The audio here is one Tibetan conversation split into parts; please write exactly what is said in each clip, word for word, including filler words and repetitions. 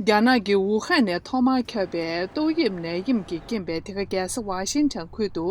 རྒྱ་ནག་གི་ཝུ་ཧན་ནས་ཐོག་མར་ཁྱབ་པའི་ཏོག་དབྱིབས་ནད་ཡམས་ཀྱི་རྐྱེན་པས། དེ་ག་རྒྱལ་ས་ཝ་ཤིང་ཊོན་ཁུལ་དུ་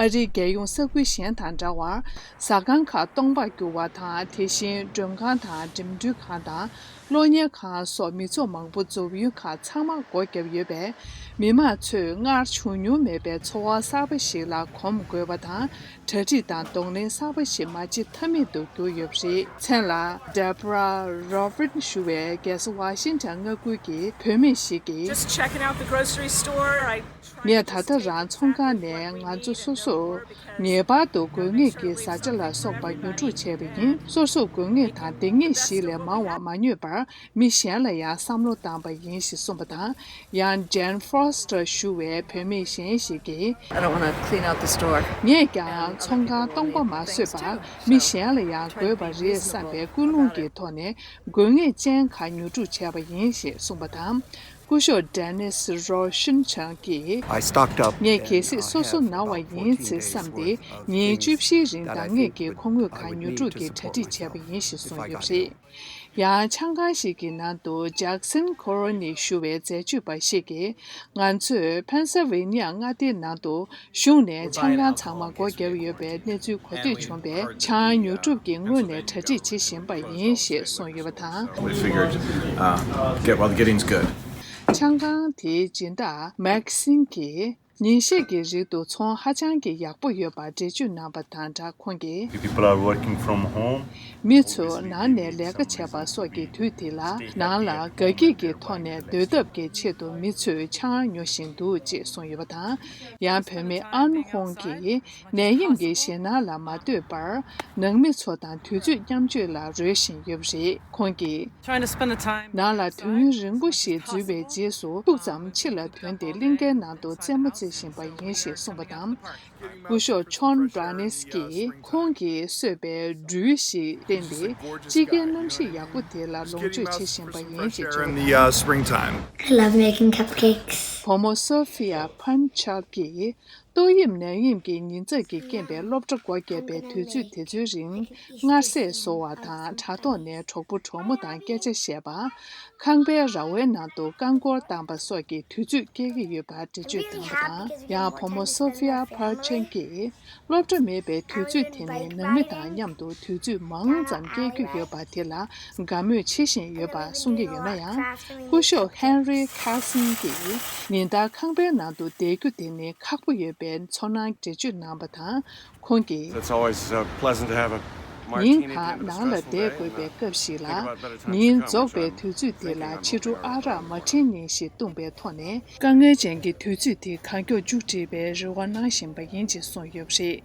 ཨ་རིའི་རྒྱལ་ཡོངས་ས་ཁུལ་གཞན་དང་འདྲ་བར་ཟ་ཁང་ཁག་སྟོང་པར་གྱུར་བ་དང་། དེ་བཞིན་མགྲོན་ཁང་དང་། འགྲིམ་འགྲུལ་ཁང་དང་། གློག་བརྙན་ཁང་སོགས་མི་ཚོགས་མང་པོ་འཛོམས་ཡུལ་ཁག་ཚང་མ་སྒོ་བརྒྱབ་ཡོད་པས། མི་མང་ཚོས་སྔར་བྱུང་མྱོང་མེད་པའི་འཚོ་བ་གསར་པ་ཞིག་ལ་གོམས་དགོས་པ་དང་། གྲ་སྒྲིག་དང་གདོང་ལེན་གསར་པ་ཞིག་མ་བྱེད་ཐབས་མེད་དུ་གྱུར་ཡོད་པ་རེད། མཚན་ལ་Deborah Robin ཞུ་བའི་རྒྱལ་ས་ཝ་ཤིང་ཊོན་མངའ་ཁུལ་གྱི་བུད་མེད་ཞིག་གིས། Just checking out the grocery store. I try ངས་ད་ལྟ་རང་ཚོང་ཁང་ནས་ང་ཚོ་སོ་སོར་ངེས་པར་དུ་དགོས་ངེས་ཀྱི་བཟའ་བཅའ་ལ་སོགས་པ་ཉོ་སྒྲུབ་བྱས་པ་ཡིན། སོ་སོར་དགོས་ངེས་དང་འདང་ངེས་ཞིག་ལས་མང་བ་མ་ཉོས་པར། མི་གཞན་ལ་ཡང་བསམ་བློ་བཏང་པ་ཡིན་ཞེས་གསུངས་པ་དང་། ཡང་Jen Foster ཞུ་བའི་བུད་མེད་གཞན་ཞིག་གིས། I don't want to clean out the store. ངས་ཀྱང་ཚོང་ཁང་སྟོང་པ་མ་བཟོས་པར། མི་གཞན་ལ་ཡང་དགོས་པ་རེད་བསམ་པའི་ཀུན་སློང་གི་ཐོག་ནས་དགོས་ངེས་ཅན་ཁག་ཉོ་སྒྲུབ་བྱས་པ་ཡིན་ཞེས་གསུངས་པ་དང་། སྐུ་ཞབས་Dennis Roshin ཅང་གིས། I stocked up. ངས་གལ་སྲིད་སོ་སོ་ན་བ་ཡིན་ཚེ་བསམ་སྟེ། ཉིན་བཅུ་བཞིའི་རིང་འདང་ངེས་ཀྱི་མཁོ་དངོས་ཁག་ཉོ་སྒྲུབ་ཀྱི་གྲ་སྒྲིག་བྱས་པ་ཡིན་ཞེས་གསུངས་ཡོད་པ་རེད། ཡང་ཆང་ཁང་ཞིག་གི་ནང་དུ་Jackson Coroni ཞུ་བའི་འཛད་སྤྱོད་པ་ཞིག་གིས། ང་ཚོས་Pennsylvania མངའ་སྡེའི་ནང་དུ་གཞུང་ནས་ཆང་ཁང་ཚང་མ་སྒོ་བརྒྱབ་ཡོད་པའི་གནས་ཚུལ་གོ་ཐོས་བྱུང་བས། ཆང་ཉོ་སྒྲུབ་ཀྱི་སྔོན་ནས་གྲ་སྒྲིག་བྱེད་བཞིན་པ་ཡིན་ཞེས་གསུངས་ཡོད་པ་དང་། We figured, uh, get while the getting's good. ཆང་ཁང་དེའི་སྦྱིན་བདག་Maxine གྱིས། ཉིན་ཤས་ཀྱི་རིང་དུ་ཚོང་ཧ་ཅང་གི་ཡག་པོ་ཡོད་པ་འགྲེལ་བརྗོད་གནང་པ་དང་སྦྲགས། ཁོང་གིས། People are working from home. མི་ཚོས་ནང་ནས་ལས་ཀ་བྱས་པ་སོགས་ཀྱི་དུས་དེ་ལ། ནང་ལ་དགའ་སྐྱིད་ཀྱི་ཐོག་ནས་སྡོད་ཐབས་ཀྱི་ཆེད་དུ་མི་ཚོས་ཆང་ཉོ་བཞིན་འདུག་ཅེས་གསུངས་ཡོད་པ་དང་། ཡང་བུད་མེད་ཨན་ཧོང་གིས། ནད་ཡམས་ཀྱི་ཞེད་སྣང་ལ་མ་ལྟོས་པར། ནང་མི་ཚོ་དང་དུས་ཚོད་མཉམ་སྤྱོད་ལ་རོལ་བཞིན་ཡོད་པ་རེད། ཁོང་གིས། Trying to spend the time. ནང་ལ་དུས་ཡུན་རིང་པོ་ཞིག་འཛུལ་བའི་རྗེས་སུ། ཏོག་ཙམ་ཕྱི་ལ་ཐོན་ཏེ་གླིང་གའི་ནང་དུ་རྩེད་མོ་རྩེ་བཞིན་པ་ཡིན་ཞེས་གསུངས་པ་དང་། སྐུ་ཞབས་John Braniske ཁོང་གིས་གསོས་པའི་སྦྲུལ་ཞིག་བསྟན་ཏེ། དཔྱིད་ཀའི་གནམ་གཤིས་ཡག་པོ་དེ་ལ་ལོངས་སྤྱོད་བྱེད་བཞིན་པ་ཡིན་ཞེས་བརྗོད། In the, uh, springtime. I love making cupcakes. བུ་མོ་Sophia Punchak གིས། ཏོག་དབྱིབས་ནད་ཡམས་ཀྱི་ཉེན་ཚབས་ཀྱི་རྐྱེན་པས་སློབ་གྲྭ་སྒོ་བརྒྱབ་པའི་དུས་ཚོད་དེ་ཚོའི་རིང་། མངར་ཟས་བཟོ་བ་དང་དྲ་ཐོག་ནས་གྲོགས་པོ་གྲོགས་མོ་དང་སྐད་ཆ་བཤད་པ། ཁང་པའི་ར་བའི་ནང་དུ་རྐང་འཁོར་བཏང་པ་སོགས་ཀྱི་དུས་ཚོད་སྐྱེལ་གྱི་ཡོད་པར་འགྲེལ་བརྗོད་གནང་པ་དང་། ཡང་བུ་མོ་Sophia Punchak གིས། སློབ་གྲྭ་མེད་པའི་དུས་ཚོད་དེ་ནི་ནང་མི་དང་མཉམ་དུ་དུས་ཚོད་མང་ཙམ་སྐྱེལ་རྒྱུ་ཡོད་པ་དེ་ལ་དགའ་མོས་བྱེད་བཞིན་ཡོད་པ་གསུང་གི་ཡོད་ན་ཡང་། སྐུ་ཞབས་Henry Carson གྱིས། ཉིན་ལྟར་ཁང་པའི་ནང་དུ་བསྡད་རྒྱུ་དེ་ནི་ཁག་པོ་ཡོད་པའི་ཚོར་སྣང་འགྲེལ་བརྗོད་གནང་པ་དང་། ཁོང་གིས། It's always, uh, pleasant to have a ཉིན་གང་ནང་ལ་བསྡད་དགོས་པའི་སྐབས་ཤིག་ལ། ཉིན་རྫོགས་པའི་དུས་ཚོད་དེ་ལ་ཕྱི་དྲོ་ཨ་རག་མ་འཐེན་ཉིན་ཞིག་བཏུངས་པའི་ཐོག་ནས། དཀའ་ངལ་ཅན་གྱི་དུས་ཚོད་དེ་གང་མགྱོགས་མཇུག་སྒྲིལ་བའི་རེ་བ་གནང་བཞིན་པ་ཡིན་ཅེས་གསུངས་ཡོད་པ་རེད།